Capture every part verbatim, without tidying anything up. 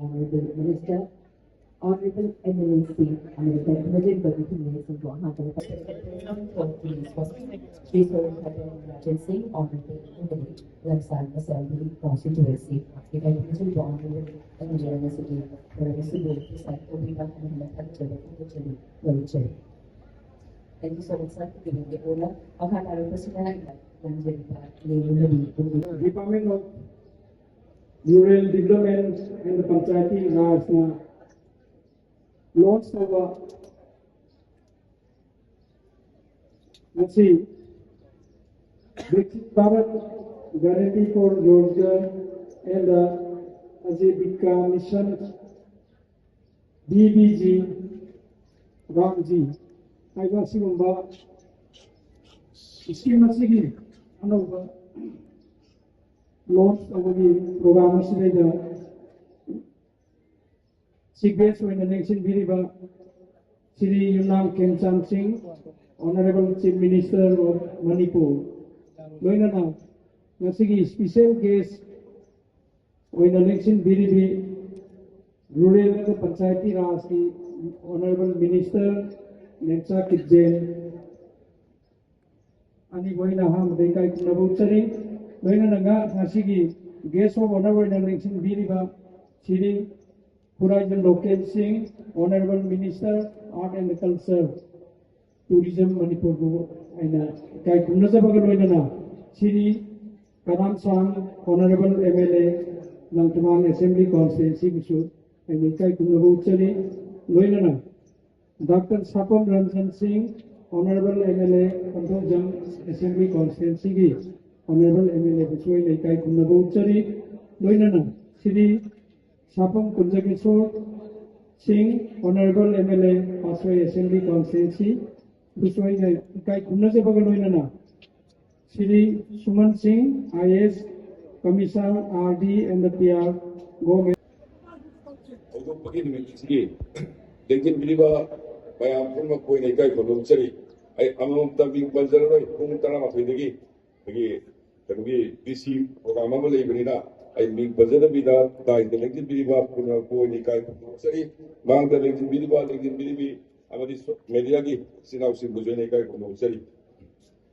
Honorable Minister, Honorable M L A ꯁꯤꯡ ꯑꯃꯗꯤ ꯈꯨꯗꯣꯜ ꯄꯤꯕ ꯃꯤꯑꯣꯏꯁꯤꯡꯕꯨ ꯑꯍꯥꯟꯕꯗ President for Police Hospital, Shri Sorendra Rajan Singh, Honorable M L A, Lamsang Assembly Constituency, ꯏꯀꯥꯏ ꯈꯨꯝꯅꯖꯔꯤꯕ Honorable M L A ꯑꯃꯁꯨꯡ ꯃꯔꯨꯞꯁꯤꯡꯕꯨ ꯄ꯭ꯔꯁꯥꯗ ꯇꯧꯕꯤꯕ ꯍꯟꯅ ꯍꯟꯅ ꯊꯥꯒꯠꯆꯕ ꯐꯣꯡꯗꯣꯛꯆꯔꯤ, ꯂꯧꯖꯔꯤ꯫ Thank you so much, sir, for giving the order. ꯃꯈꯥ ꯇꯥꯔꯛꯄꯁꯤꯗ ꯂꯥꯛꯆꯔꯤꯕ ꯂꯦꯡꯒꯨꯂꯕꯤ ꯄꯨꯝꯕꯤ Department of Rural Development and Panchayati Rajꯅ launch ꯇꯧꯕ ꯉꯁꯤ Viksit Bharat Guarantee for Rozgar and the Ajeevika Mission, B B G Ramji ꯍꯥꯏꯕ ꯑꯁꯤꯒꯨꯝꯕ scheme ꯑꯁꯤꯒꯤ ꯑꯅꯧꯕ launch ꯇꯧꯕꯒꯤ program ꯑꯁꯤꯗꯩꯗ chief guest ꯑꯣꯏꯅ ꯂꯦꯡꯁꯤꯟꯕꯤꯔꯤꯕ ꯁ꯭ꯔꯤ ꯌꯨꯝꯅꯥꯝ ꯈꯦꯝꯆꯥꯟ ꯁꯤꯡ, Honorable Chief Minister of Manipur, ꯂꯣꯏꯅꯅ ꯉꯁꯤꯒꯤ special guest ꯑꯣꯏꯅ ꯂꯦꯡꯁꯤꯟꯕꯤꯔꯤꯕꯤ Rural ꯑꯃꯗꯤ Panchayati Rajꯀꯤ Honorable Minister Nemcha Kipgen, ꯑꯅꯤꯕꯨ ꯑꯩꯅ ꯑꯍꯥꯟꯕꯗ ꯏꯀꯥꯏ ꯈꯨꯝꯅꯕ ꯎꯠꯆꯔꯤ꯫ ꯂꯣꯏꯅꯅ ꯉ-, ꯉꯁꯤꯒꯤ guest of honour ꯑꯣꯏꯅ ꯂꯦꯡꯁꯤꯟꯕꯤꯔꯤꯕ ꯁ꯭ꯔꯤ ꯈꯨꯔꯥꯏꯖꯝ ꯂꯣꯀꯦꯟ ꯁꯤꯡ, Honorable Minister Art and Culture, Tourism ꯃꯅꯤꯄꯨꯔꯕꯨ ꯑꯩꯅ ꯏꯀꯥꯏ ꯈꯨꯝꯅꯖꯕꯒ ꯂꯣꯏꯅꯅ ꯁ꯭ꯔꯤ ꯀꯔꯥꯝ ꯁꯥꯡ, Honorable M L A, Langthabal Assembly Constituencyꯕꯨꯁꯨ ꯑꯩꯅ ꯏꯀꯥꯏ ꯈꯨꯝꯅꯕ ꯎꯠꯆꯔꯤ꯫ ꯂꯣꯏꯅꯅ Doctor ꯁꯥꯄꯝ ꯔꯟꯖꯟ ꯁꯤꯡ, Honorable M L A, Konthoujam Assembly Constituencyꯒꯤ Honorable M L Aꯕꯨꯁꯨ ꯑꯩꯅ ꯏꯀꯥꯏ ꯈꯨꯝꯅꯕ ꯎꯠꯆꯔꯤ꯫ ꯂꯣꯏꯅꯅ Shri Sapam Kunjakishore Singh, Honorable M L A, Pasoy Assembly Constituency, ꯄꯨꯁꯣꯏꯅ ꯏꯀꯥꯏ ꯈꯨꯝꯅꯖꯕꯒ ꯂꯣꯏꯅꯅ, ꯁ꯭ꯔꯤ ꯁꯨꯃꯟ ꯁꯤꯡ, I A S Commissioner, R D and the P R, Government꯫ ꯍꯧꯗꯣꯛꯄꯒꯤ ꯅꯨꯃꯤꯠ ꯑꯁꯤꯒꯤ ꯂꯦꯡꯁꯤꯟꯕꯤꯔꯤꯕ ꯃꯌꯥꯝ ꯄꯨꯝꯅꯃꯛꯄꯨ ꯑꯩꯅ ꯏꯀꯥꯏ ꯈꯨꯝꯅꯕ ꯎꯠꯆꯔꯤ꯫ ꯑꯩ ꯑꯃꯃꯝꯇ ꯃꯤꯡ ꯄꯟꯖꯔꯔꯣꯏ, ꯄꯨꯡ ꯇꯔꯥꯃꯥꯊꯣꯏꯗꯒꯤ ꯑꯩꯈꯣꯏꯒꯤ ꯀꯩꯅꯣꯒꯤ D C program ꯑꯃ ꯂꯩꯕꯅꯤꯅ, ꯑꯩ ꯃꯤꯡ ꯄꯟꯖꯗꯕꯤꯗ ꯇꯥꯏꯗ ꯂꯦꯡꯁꯤꯟꯕꯤꯔꯤꯕ ꯄꯨꯝꯅꯃꯛꯄꯨ ꯑꯩꯅ ꯏꯀꯥꯏ ꯈꯨꯝꯅꯕ ꯎꯠꯆꯔꯤ꯫ ꯃꯥꯡꯗ ꯂꯦꯡꯁꯤꯟꯕꯤꯔꯤꯕ, ꯂꯦꯡꯁꯤꯟꯕꯤꯔꯤꯕꯤ ꯑꯃꯗꯤ ꯁꯣ-, media ꯒꯤ ꯏꯆꯤꯟ ꯏꯅꯥꯎꯁꯤꯡꯕꯨꯁꯨ ꯑꯩꯅ ꯏꯀꯥꯏ ꯈꯨꯝꯅꯕ ꯎꯠꯆꯔꯤ꯫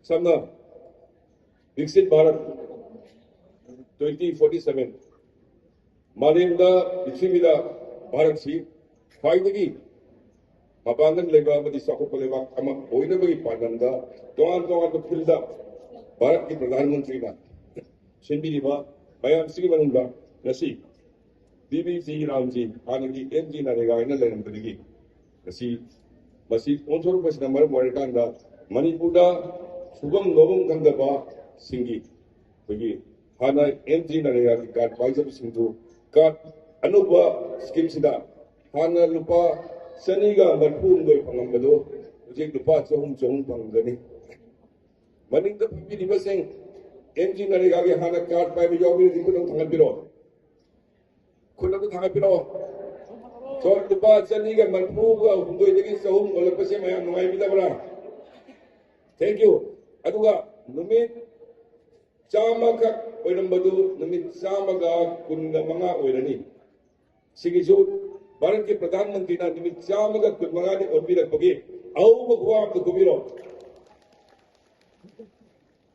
ꯁꯝꯅ ꯕꯤꯛꯁꯤꯠ ꯚꯥꯔꯠ twenty forty seven, ꯃꯥꯂꯦꯝꯗ, ꯄ꯭ꯔꯤꯊꯤꯕꯤꯗ ꯚꯥꯔꯠꯁꯤ ꯈ꯭ꯋꯥꯏꯗꯒꯤ ꯃꯄꯥꯡꯒꯜ ꯂꯩꯕ ꯑꯃꯗꯤ ꯆꯥꯎꯈꯠꯄ ꯂꯩꯕꯥꯛ ꯑꯃ ꯑꯣꯏꯅꯕꯒꯤ ꯄꯥꯟꯗꯝꯗ ꯇꯣꯉꯥꯟ ꯇꯣꯉꯥꯟꯕ field ꯗ ꯚꯥꯔꯠꯀꯤ ꯄ꯭ꯔꯙꯥꯟ ꯃꯟꯇ꯭ꯔꯤꯅ ꯁꯤꯟꯕꯤꯔꯤꯕ ꯃꯌꯥꯝꯁꯤꯒꯤ ꯃꯅꯨꯡꯗ ꯉꯁꯤ ꯕꯤ ꯕꯤ ꯖꯤ ꯔꯥꯝꯖꯤ, ꯍꯥꯟꯅꯒꯤ ꯑꯦꯝ ꯖꯤ ꯅꯔꯦꯒꯥ ꯍꯥꯏꯅ ꯂꯩꯔꯝꯕꯗꯒꯤ ꯉꯁꯤ ꯃꯁꯤ ꯑꯣꯟꯊꯣꯔꯛꯄꯁꯤꯅ ꯃꯔꯝ ꯑꯣꯏꯔꯀꯥꯟꯗ ꯃꯅꯤꯄꯨꯔꯗ ꯁꯨꯐꯝ ꯅꯣꯝꯐꯝ ꯈꯪꯗꯕꯁꯤꯡꯒꯤ, ꯑꯩꯈꯣꯏꯒꯤ ꯍꯥꯟꯅ ꯑꯦꯝ ꯖꯤ ꯅꯔꯦꯒꯥꯒꯤ card ꯄꯥꯏꯖꯕꯁꯤꯡꯗꯨ card ꯑꯅꯧꯕ scheme ꯁꯤꯗ ꯍꯥꯟꯅ ꯂꯨꯄꯥ ꯆꯅꯤꯒ ꯃꯔꯤꯐꯨ ꯍꯨꯝꯗꯣꯏ ꯐꯪꯂꯝꯕꯗꯨ ꯍꯧꯖꯤꯛ ꯂꯨꯄꯥ ꯆꯍꯨꯝ, ꯆꯍꯨꯝ ꯐꯪꯒꯅꯤ꯫ ꯃꯅꯤꯡꯗ ꯐꯝꯕꯤꯔꯤꯕꯁꯤꯡ, ꯑꯦꯝ ꯖꯤ ꯅꯔꯦꯒꯥꯒꯤ ꯍꯥꯟꯅ card ꯄꯥꯏꯕ ꯌꯥꯎꯕꯤꯔꯗꯤ ꯈꯨꯠ ꯑꯃ ꯊꯥꯡꯒꯠꯄꯤꯔꯣ꯫ ꯈꯨꯠ ꯑꯃ ꯊꯥꯡꯒꯠꯄꯤꯔꯣ꯫ ꯁꯣꯝ ꯂꯨꯄꯥ ꯆꯅꯤꯒ ꯃꯔꯤꯐꯨꯒ ꯍꯨꯝꯗꯣꯏꯗꯒꯤ ꯆꯍꯨꯝ ꯑꯣꯜꯂꯛꯄꯁꯦ ꯃꯌꯥꯝ ꯅꯨꯡꯉꯥꯏꯕꯤꯗꯕ꯭ꯔꯥ? Thank you꯫ ꯑꯗꯨꯒ ꯅꯨꯃꯤꯠ ꯆꯥꯝꯃꯈꯛ ꯑꯣꯏꯔꯝꯕꯗꯨ ꯅꯨꯃꯤꯠ ꯆꯥꯝꯃꯒ ꯀꯨꯟꯒ ꯃꯉꯥ ꯑꯣꯏꯔꯅꯤ꯫ ꯁꯤꯒꯤꯁꯨ ꯚꯥꯔꯠꯀꯤ ꯄ꯭ꯔꯙꯥꯟ ꯃꯟꯇ꯭ꯔꯤꯅ ꯅꯨꯃꯤꯠ ꯆꯥꯝꯃꯒ ꯀꯨꯟꯃꯉꯥꯅꯤ ꯑꯣꯟꯕꯤꯔꯛꯄꯒꯤ ꯑꯍꯧꯕ ꯈꯨꯋꯥ ꯑꯝꯇ ꯈꯨꯕꯤꯔꯣ꯫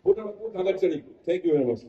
ꯄꯨꯝꯅꯃꯛꯄꯨ ꯊꯥꯒꯠꯆꯔꯤ꯫ Thank you very much꯫